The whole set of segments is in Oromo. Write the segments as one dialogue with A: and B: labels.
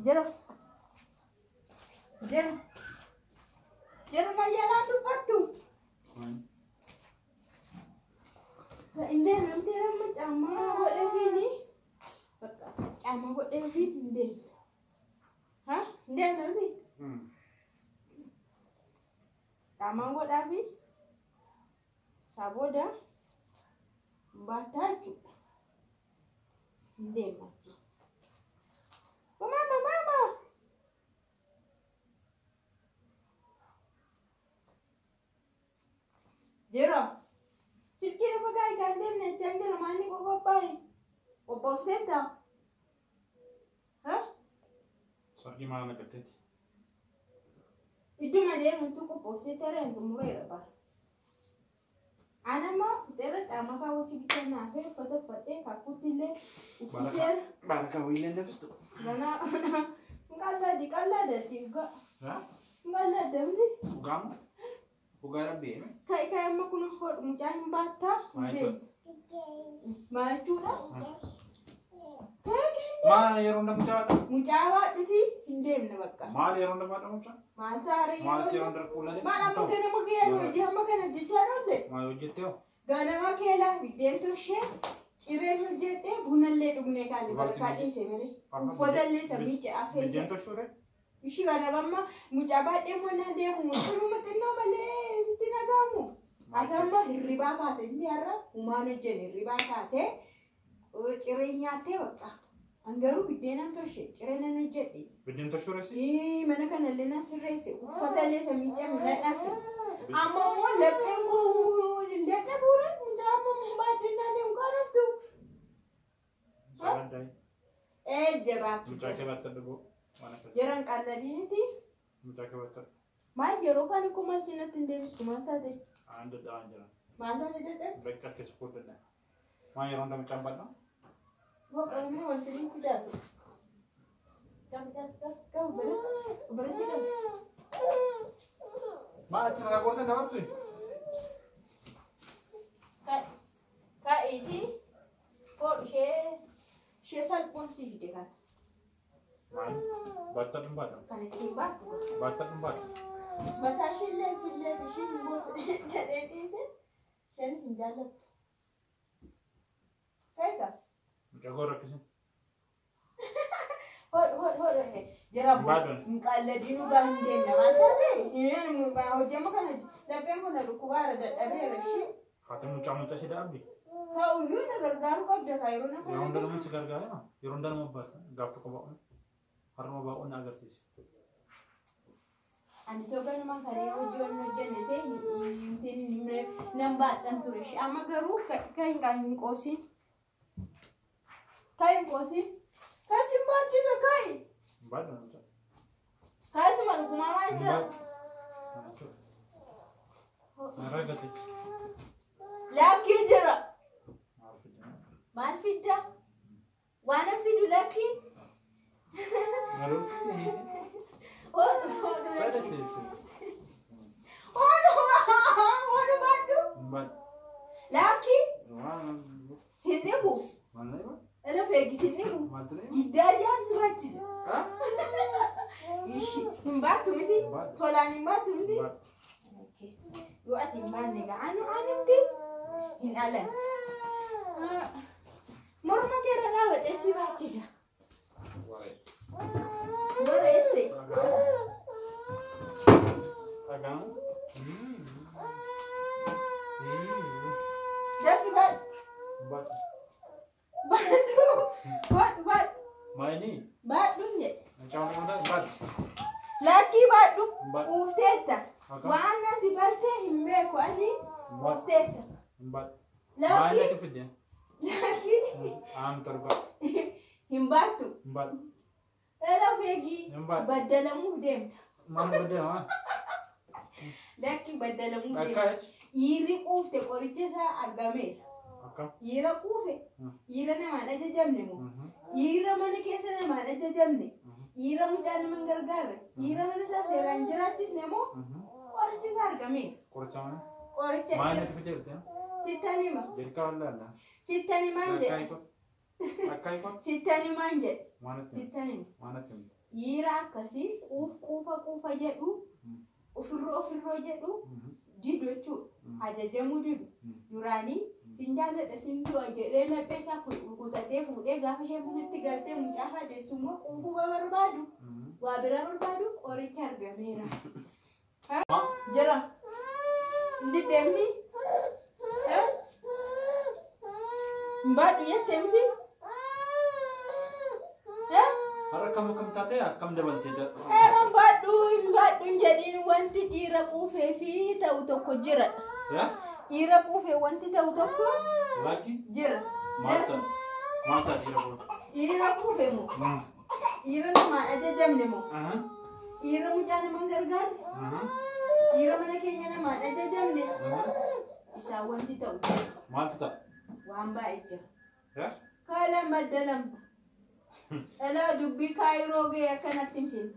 A: Jira. Jira. Jira na jalaan dubbattu. Hin deemne amma caammaa godheefiini. Bakka caammaa godheefiin hin deemne. Ha? Hin deemne miti? Caammaan godhaafi isaa booda baattaa jechuudha. Hin deemna jechuudha. Mama, mama! Jira. Silkii lafa gaa'ii kan deemne jechaan jira maalni qophaa'e? Qophoofteetta? Ha?
B: Sargii maal naqatteeti?
A: Idduma deemtu qophoofteetta reen xumureera bara. Ani amma fixeera caammaa kaawwachuu bicha naafee uffata uffadhee kakkuutti illee uffiseera.
B: Baarakaa wayiilee naffistu.
A: Ganaa qalladhi qalladatti dhugaa. Qalladda miti.
B: Dhugaamu? Dhugaa rabbi eeme?
A: Ka'i ka'i amma kun hodhu mucaan hin baattaa.
B: Maal jechuudha?
A: Maal jechuudha?
B: Maal yeroo hunda mucaa baadha?
A: Mucaa baadhuti hin deemne bakka.
B: Maal yeroo hunda baadha mucaa?
A: Maal taaree
B: Maal yeroo hunda quullalee?
A: Maal amma ganama kee hojii amma kana hojjechaa oolle?
B: Maal hojjettee hoo?
A: Ganama keelaa biddeen tolchee cireen hojjedhee bunallee dhugnee kaane barkaa dhiise malee. Uffatallee samii ce'aa
B: Biddeen
A: fe'ee.
B: tolchuure?
A: Ishii ganama amma mucaa baadhee mana deemu ciruma xinnoo malee sitti nagaamu. Ati amma hirribaa kaate inni har'a humaan hojjenne hirribaa kaate ciree nyaattee bakka. An garuu biddeenan tolche cireenan hojjedhe.
B: Biddeen tolchuure si?
A: Ii, mana kanallee nan sirreesse uffatallee samii ce'u nan dhafe. Amma immoo lapheen koo hin dadhabuure mucaa amma baadhee deemu kan haftu. Ee jabaatu.
B: Mucaa kee battadhu boo. Waan akkasii.
A: Yeroon qalladii miti.
B: Mucaa kee battadhu.
A: Maal yeroo kaan ikkoo maal siinatti hin deebistu maal taate?
B: Aan dadhabaan jira.
A: Maal taate dadhabde?
B: Bakka keessa koo dadhaba. Maal yeroo hunda mucaan baadha?
A: Boqonnaa wanti ni fidaatu. Qabi qabi qabi qabi biratti biratti qabi.
B: Maal achi irraa gootan dabartu?
A: Ka'iitii ishee ishee salphuun si fide kana.
B: Maal? Battadhu hin baadha.
A: Kan ittiin baattu.
B: Battadhu hin baadha.
A: Mataa isheellee fillee isheen gosa jedhee dhiise isheenis hin jaallattu. Egaa
B: Mucaa koo rakkisin.
A: hodhu hodhu hodhu jira
B: Baadhuun.
A: hin qalladii dhugaa hin deemne maal taate hojjama kana lapheen kun na dhukkubaara dadhabeera ishee
B: Haati mucaa mucaa ishee dhaabdi.
A: ta'uyyuu na gargaaruu qabda kaa yeroo na
B: Yeroo hunda
A: kana
B: nama si gargaara. Yeroo hunda nama baata. Gaaf tokko baa'uun. Harma baa'uun na agarsiisa.
A: Ani toga nama kan hojii waan hojjenne ta'e nan baadhan ture ishee amma garuu kan hin hin qoosin. Kan hin qoosin. Kan sin baachisa kai.
B: Baadha mucaa.
A: Kaasuma dhugumaa maal jira?
B: Narraa gateechi.
A: Lakkii jira.
B: Maal fidda?
A: Maal fidda? Waan an fidu lakkii.
B: Maal fidda?
A: Hodhu hodhu.
B: Baadha seeti.
A: Hodhu hodhu baadhu.
B: Baadha.
A: Lakkii
B: Waan
A: sin dhibu.
B: maal na dhiba?
A: Ela feegi sin dhibu.
B: Maaltu na dhiba?
A: Giddaa jaan si baachisa.
B: Ha?
A: Ishi hin baattu miti.
B: Hin baadhu.
A: Tolaan hin baattu miti.
B: Baadhu.
A: Yoo ati hin baanne egaa anu anumti hin alan. Morma kee irra dhaabadhee si baachisa.
B: Waree.
A: Bareesse.
B: Dhagahamu.
A: Daffi baadhu.
B: Baadhu.
A: Baadhu. Baadhu baadhu.
B: Maayini?
A: Baadhuun jedhe.
B: Mucaa hunda baadhu.
A: Lakkii baadhu.
B: Baadhu.
A: Quufteetta.
B: Akkam?
A: Waan ati bartee hin beeku ani
B: Baadhu.
A: quufteetta.
B: Baadhu. Maayini
A: Lakkii.
B: ati fidde?
A: Lakkii.
B: Aan torba.
A: Hin baattu.
B: Baadhu.
A: Ela feegii.
B: Hin baadhu.
A: Baddalamuuf deemta.
B: Maal baddalama?
A: Lakkii baddalamuuf
B: Akka
A: deemta.
B: jechi?
A: Dhiirri quufte qoricha isaa argameera.
B: Akkam?
A: Dhiira quufe. Dhiira namaan ajajamne moo? Dhiira mana keessa namaan ajajamne. Dhiira mucaa nama hin gargaarre. Dhiira mana isaa seeraan hin jiraachisne moo? Qorichi isaa argameera.
B: Qoricha maal?
A: Qoricha
B: Maayini
A: dhiira.
B: ati fidde jirti?
A: Sittan hima.
B: Jalqaba laalla.
A: Sittan himaan
B: Lakkaa
A: jedhe.
B: hiiko. Akka hiikoo?
A: Sittan himaan jedhe.
B: Maanatti himte?
A: Sittan hima.
B: Maanatti himte?
A: Dhiira akkasii quufa quufa jedhu ofirroo ofirroo jedhu didu jechuudha. Ajajamuu didu. Duraanii sin jaalladha sin du'a jedhee laphee isaa kutatee fuudhee gaafa ishee manatti galtee mucaa haadessu immoo quufuu barbaadu. Waa biraa barbaadu qoricha argameera. Jira. Inni deemti. Baadhu jettee miti.
B: Har'a akkam akkam taatee akkam dabaltee jira?
A: Heeran baadhu hin baadhu hin jedhiin wanti dhiira quufee fi ta'u tokko jira. Dhiira quufee wanti ta'u tokko
B: Laakki?
A: jira.
B: Maal ta'a? Maal ta'a dhiira quufe?
A: Dhiira quufe moo? Dhiira namaan ajajamne moo? Dhiira mucaa namaan gargaarre? Dhiira mana keenya namaan ajajamne? Isaan wanti ta'u jira.
B: Maaltu ta'a?
A: Waan baay'ee jira. Kaala madda lama. Dhala dubbii kaayiroo ga'e akkanatti hin finne.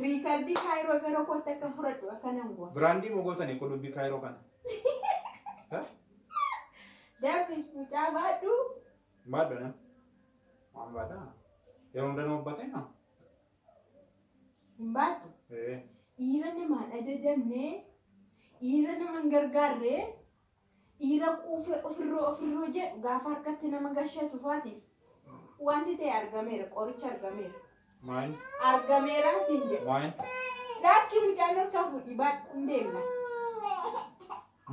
A: Riikardii kaayiroo gara kootti akka fudhadhu akkanan goona.
B: Biraandii moo gootanii kun dubbii kaayiroo kana?
A: Dafi mucaa baadhu.
B: Baadhu nam. Waan baadhaa. Yeroo hunda nama batee haa?
A: Hin baadhu. Dhiira namaan ajajamne, dhiira namaan gargaarre, dhiira quufee ofirroo ofirroo jedhu gaafa harkatti nama gashatu faatiif. Wanti ta'e argameera, qoricha argameera.
B: Maal?
A: Argameera siin jedhu.
B: Maal?
A: Laakki mucaan harkaa fuudhii baadhu hin deemna.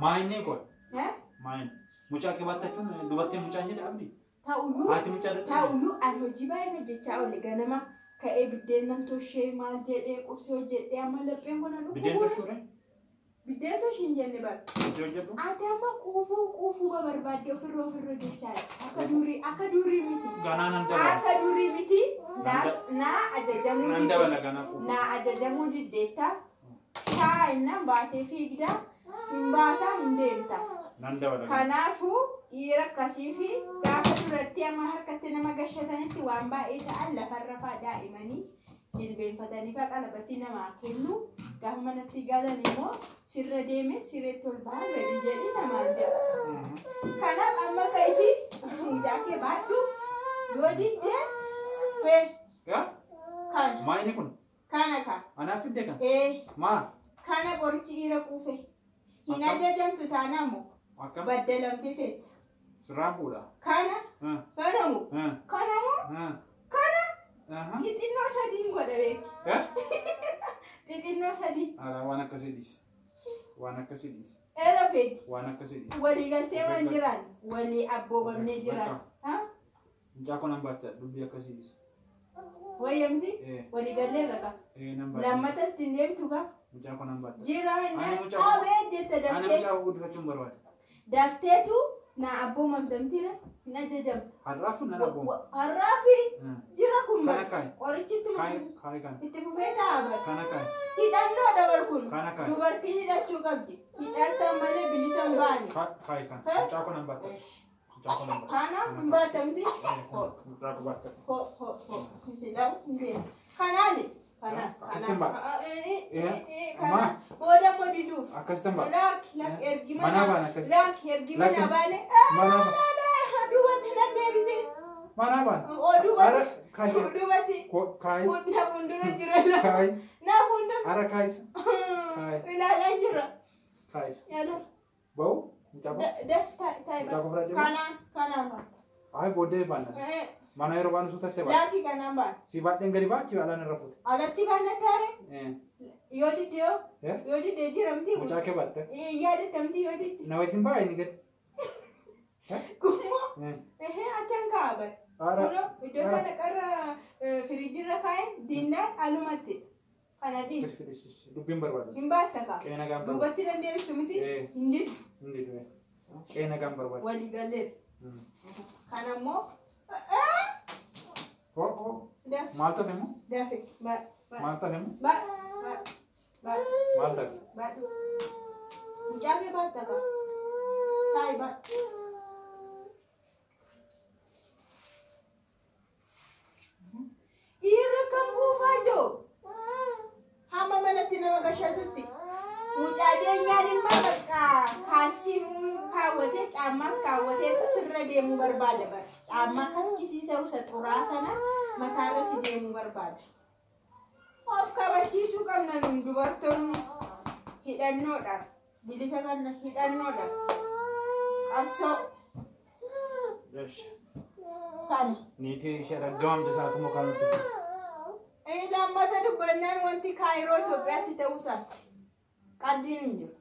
B: Maal inni kun? Maal? Mucaa kee baattachuun dubartiin mucaa ishee dhabdi?
A: Ta'uyyuu.
B: Haati mucaa dadhabdi?
A: Ta'uyyuu ani hojii baay'een hojjechaa oole ganama ka'ee biddeen nan toshee maal jedhee qursii hojjedhee amma lapheen kun nan
B: Biddeen toshuure?
A: Biddeen toshii hin jenne bara.
B: Qursii hojjedhu?
A: Ati amma quufuu quufuu barbaadde ofirra ofirra hojjechaa jirta. Akka durii miti.
B: Ganaa nan dabala.
A: Akka durii miti. Naa ajajamuu
B: Nan dabala ganaa quufuu.
A: Naa ajajamuu diddeetta. Taa'innan baatee fiigda. Hin baataa hin deemta.
B: Nan dabala.
A: Kanaafuu dhiira akkasii fi gaafa duratti amma harkatti nama gashatanitti waan baay'ee ta'an lafarra fa'aa daa'imanii jilbeenfatanii fa'aa qalabatti namaa kennu. Gaafa manatti galan immoo sirra deeme sireetti ol baha gadi jedhi namaan jedha. Kanaaf amma ka'iti mucaa kee baadhu yoo diddee fee. Kana.
B: Maa inni kun?
A: Kana ka.
B: Anaaf fidde kan?
A: Ee.
B: Maa?
A: Kana qorichi dhiira quufe. Hin ajajamtu taanaan moo?
B: Akkam?
A: Baddalamtee teessa.
B: Sirraan fuudha.
A: Kana. Kana moo? Kana moo? Kana. Xixinnoo sadiin godha beeki. Xixinnoo sadii.
B: Waan akkasii dhiisi. Waan akkasii dhiisi.
A: Eera feeti.
B: Waan akkasii dhiisi.
A: Walii galtee waan jiraan. Walii abboobamnee jiraan.
B: Mucaa kun baatta dubbii akkasii dhiisi.
A: Wayyamti? Walii gallee irra qaba. Lammatas ittiin deemtu qaba.
B: Mucaa kun baatta.
A: Jiraan qabee jette daftee.
B: Ani mucaa guddifachuun barbaada.
A: Dafteetu na abboomamtamtira hin ajajamtu.
B: Har'aafu nan abbooma.
A: Har'aafi jira kun
B: Kana kaayi.
A: Qorichitti
B: Kaayi kana.
A: Itti fufee ta'a bara.
B: Kana kaayi.
A: Hidhannoo dabar kun.
B: Kana kaayi.
A: Dubartiin hidhachuu qabdi. Hidhattan malee bilisa hin baane.
B: Kaayi kana. Mucaa kun hin baatta. Mucaa kun hin baatta.
A: Kana hin baattamti.
B: Mucaa kun baatta.
A: Ho ho ho. Silawu hin deemu. Kanaani. Kana.
B: Akkasitti hin baata.
A: Kana. Booda immoo diduuf.
B: Akkasitti hin baata.
A: Laakki laakki ergi
B: Manaa baana akkasitti.
A: Laakki ergi manaa baane.
B: Manaa baana.
A: Duubatti nan deebise.
B: Manaa baana.
A: Oo duubatti.
B: Kaayi.
A: Duubatti.
B: Kaayi.
A: Na fuuldura jira.
B: Kaayi.
A: Na fuuldura.
B: Ara kaayisa. Kaayi.
A: Ilaalaa jira.
B: Kaayisa.
A: Yaala.
B: Bahu. Mucaa koo.
A: Daf taayi.
B: Mucaa koo fira jiru.
A: Kanaan kanaan baata.
B: Ayi booddee baana. Mana yeroo baanu suutattee baata.
A: Laakki kanaan baana.
B: Si baadheen gadi baachi alaan irra fuute.
A: Alatti baana taare. Yoo didde yoo. Yoo didde jiramti.
B: Mucaa kee baatte.
A: Yaadatamti yoo didde.
B: Na wajjin baa inni gadi.
A: Kummoo. Achan kaa'a bara. Iddoo sana qarra firiijirra kaa'e dinnaan alumatti. Kana dhiisu.
B: Dubbiin barbaadu.
A: Hin baatta kaa.
B: Qe'ee nagaan barbaadu.
A: Duubatti dandeebistu miti. Hin didu.
B: Hin didu. Qe'ee nagaan barbaadu.
A: Walii galleera. Kanammoo.
B: Maal ta'e immoo?
A: Dafe.
B: Maal ta'e immoo? Maal ta'e?
A: Mucaa kee baatta kaa. Taayi baadhu. Dhiirri kan kuufaa jiru hamma manatti nama gashatutti mucaa deenyaan immoo bakka kaalsii kaawwatee caammaas kaawwatee sirra deemuu barbaada bara caammaa akkas isa isa xuraa sana mataarra si deemuu barbaada. Of kabachiisuu qabna nun dubartoonni hidhannoodha. Bilisa qabna hidhannoodha. Qabsoo
B: Esh.
A: kana.
B: Niitii ishee raggamamte sanatu kan nutti fide.
A: Lammata dubbannaan wanti Kaayiroo Itoophiyaatti ta'uu isaati. Qaldiin hin jiru.